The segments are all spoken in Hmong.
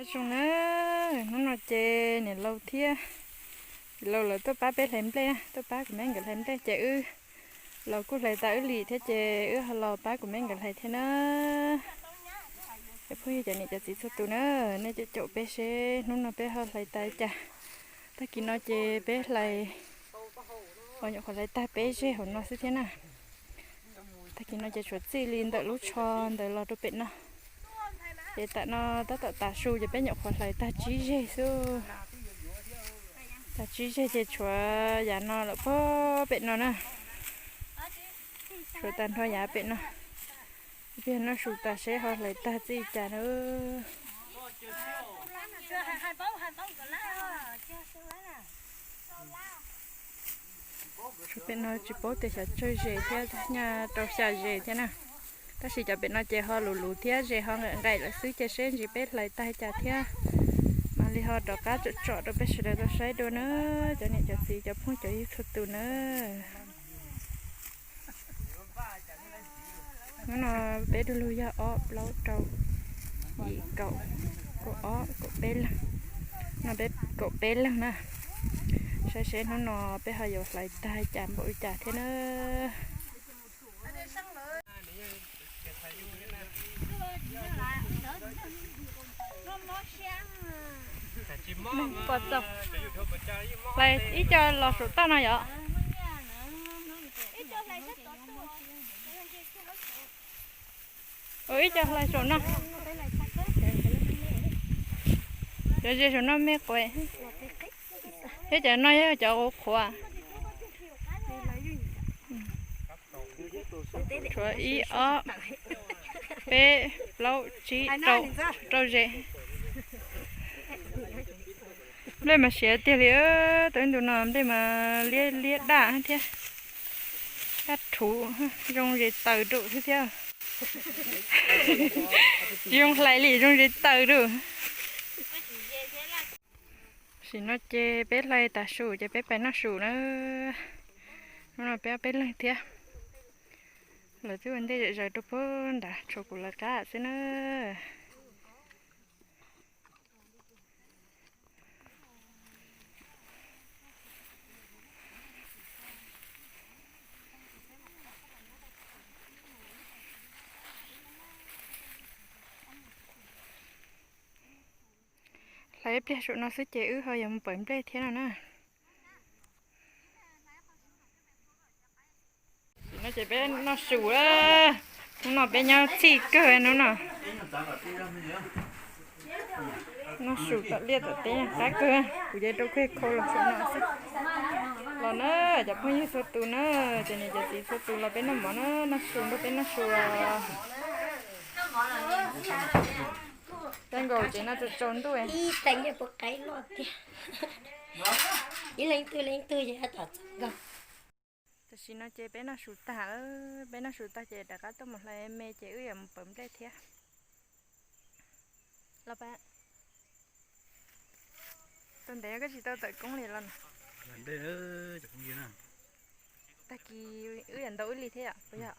Zoo na, hnub no ces niam laus thiab txiv laus lawv tuaj pab peb hlais nplej, tuaj pab kuv me nkawd hlais nplej ces wb los kuj hlais tas wb li thiab ces wb ho los pab kuv me nkawd hlais thiab na. Cov phooj ywg cov niam cov txiv txhua tus na, nej caum caum peb seb hnub no peb ho hlais tas cas. Tag kis no ces peb hlais, nyuam qhuav hlais tag peb zeg hauv no xwb thiab na. Tag kis no ces tshuav txij li ntawm lub tsho ntawd los rau pem no. Ces tam no tab tom tav su ces peb nyuam qhuav hlais tag tsib zeg xwb. Tag tsib zeg ces tshuav yav no lawm pog pem no na. Tshuav tag nrho yav pem no. Peb noj su tas seb ho hlais tag txij cas na. Pem no tsis paub tias xyov tsawg zes thiab, nyaj rau xya zes thiab na. Tab sis cov pem no ces ho luv luv thiab zes ho nqaim nqaim lawm xwb ces seb ntsis peb hlais tag cas thiab mam li ho rov qab tsom tsom rau peb sawv daws tau saib dua na, cov niam cov txiv cov phooj cov ywg txhua tus na. Hnub no peb du lug yog ob plaub rau yim kaum, kaum ob kaum peb leeg. No peb kaum peb leeg na. Saib seb hnub no peb ho yuav hlais tag cas npaum li cas thiab na. Hlais ib co los saum toj no yom. Ua ib co hlais saum no. Cov ze saum no me quav, thiab cov no yog cov qhuav qhuav. Tshuav ib ob peb plaub tsib rau, rau ze. Nplej mas siav tiag li, tau ib ntu no nplej mas liab liab daj thiab. Daj rhuv, zoo zes taws rau thiab thiab. Tsis zoo hlais li, zoo zes taws rau. Tam sim no ces peb hlais tas su ces peb pais noj su na. Hnub no peb ob peb leeg thiab. Lawv twb ua ntej zom zaws rau puag nrad, tshuav kuv lawv qab xwb na. Hlais ib pliag saum no xwb ces wb ho yuav mus pawv nplej thiab no na. Tam sim no ces peb noj su, hnub no peb nyob txhij kawg hnub no. Noj su tom liaj tom teb qab kawg, kuv ces rau kawg khau los saum no xwb. Los na, cov phooj ywg txhua tus na, cov niam cov txiv txhua tus los peb noj mov na, noj su nrog peb noj su os. Peb nkaus ces noj tsaus tsaus ntuj. Ib leeg ib tug, ib leeg ib tug ces tom txog nkaus. Tam sim no ces peb noj su tag, peb noj su tag ces rov qab tuaj mus hlais me ces wb yuav mus pawv nplej thiab. Los pab, tau ntev koj tsis tau tawm koob li los? Tag kis wb yuav ntaus wb li thiab yom, puas yog?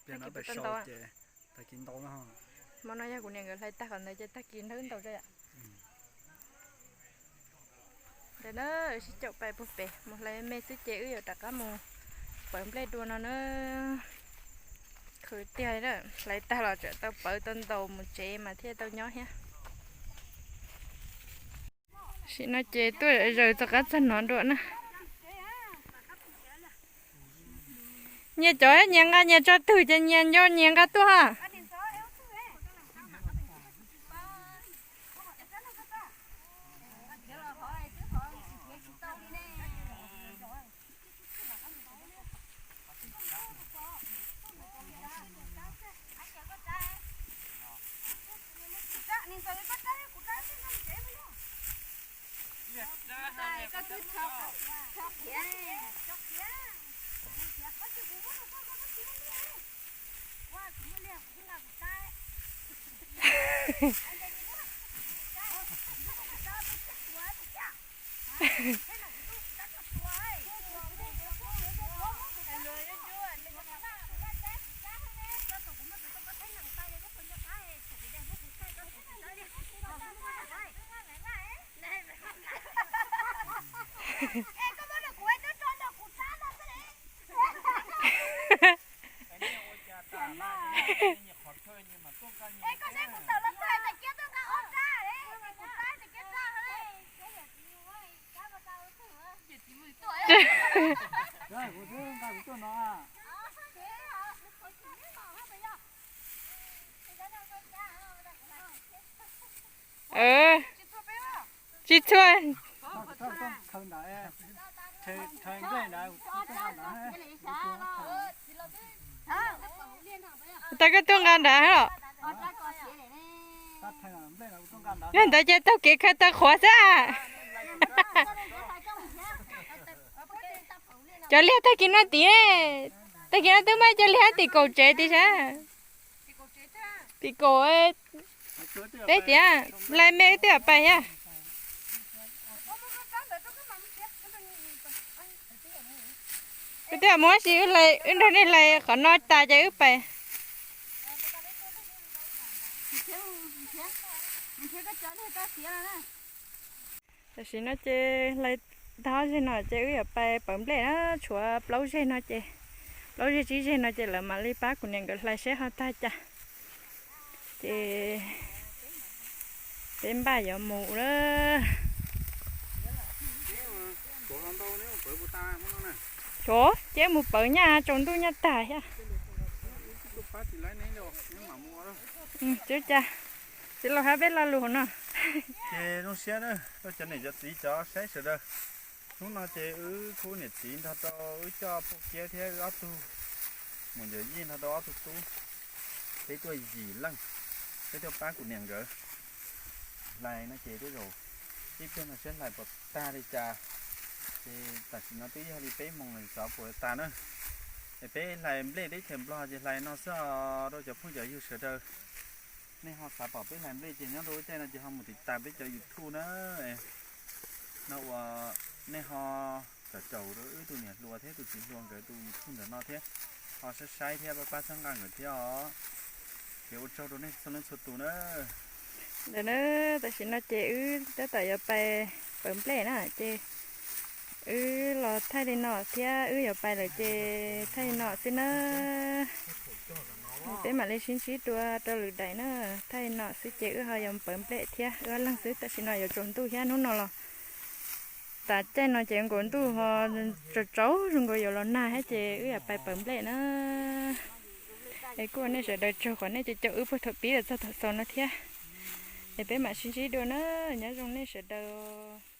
Tag kis puas tau ntaus? Hmo no yog kuv niam nkawd hlais tag qhov ntawd ces tag kis nrog wb ntaus tso yom. Ntawm na, sib caum pais puag pem mus hlais me xwb ces wb yuav rov qab mus pawv nplej dua no na. Khwv tiag, hlais tag los tseem tau pawv tau ntaus mus tsev mas thiaj tau nyob thiab. Tam sim no ces tuaj zaws txog qab txog no dua na. Nyias cov nyias nqa nyias tso twg ces nyias nco nyias nqa tuaj ha. Tsis txhua. Tag koj tuaj nqa nrad los. Yog ntawd ces taug kev khaws taw qhuav xwb. Cov liag tag kis no tim, tag kis no twb muaj cov liag tim kaum tsev tim sav. Tim kaum peb tias, lais me wb twb pais thiab. Wb twb mus ua si, wb nrog nej hlais qhov no tas ces wb pais. Tam sim no ces hlais tag ob zeg no ces wb yuav pais pawv nplej na, tshuav plaub zeg no ces, plaub zeg tsib zeg no ces lawv mam li pab kuv niam nkawd hlais seb ho tag cas. Ces peb npaj yuav mus lawm. Xyov, ces mus pawv nyaj tsaus ntuj nyaj tag thiab. Tsis ua cas, txiv laus hab peb lo lus hauv no. Ces zoo siab cov niam cov txiv cov saib sawv daws. Hnub no ces wb khub niam txiv nrog rau wb coj phauj Kiab thiab wb ob tug mus ncaws yij nrog rau ob tug tub. Peb tuaj yim leej, peb tuaj pab kuv niam nkawd hlais no ces tej zaum ib pliag no seb hlais puas tag li cas. Ces tam sim no twb yog li peb moos lawm xyov puas tag na. Es peb hlais nplej teb chaws Nplog ces hlais no xwb os rau cov phooj cov ywg sawv daws. Nej ho xav pom peb hlais nplej ces nyob rau lub caij no ces ho mus tiv tas peb cov YouTube na. No uas nej ho caum caum rau wb tus niam hluas thiab tus txiv hluas nkawd tus YouTube ntawm no thiab, ho saib saib thiab pab pab txhawb nqa nkawd thiab os. Ces ua tsaug rau nej txhua leej txhua tus na. Ntawm na, tam sim no ces wb tab tom yuav pais pawv nplej na ces wb los thaij li no thiab wb yuav pais lawm ces thaij li no xwb na. Peb mam li sib ntsib dua rau lwm daim na. Thaij li no xwb ces wb ho yuav pawv nplej thiab wb ob leeg xwb. Tam sim no yuav tsaus ntuj thiab hnub no los tas caij no ces nkaus ntuj ho tsaus tsaus zoo nkaus yuav los nag thiab ces wb yuav pais pawv nplej na. Es kuj ua nej sawv daws tsaug qhov nej caum caum wb puag thaum pib los txog thaum xaus no thiab. Es peb mam sib ntsib dua na, nyob zoo nej sawv daws.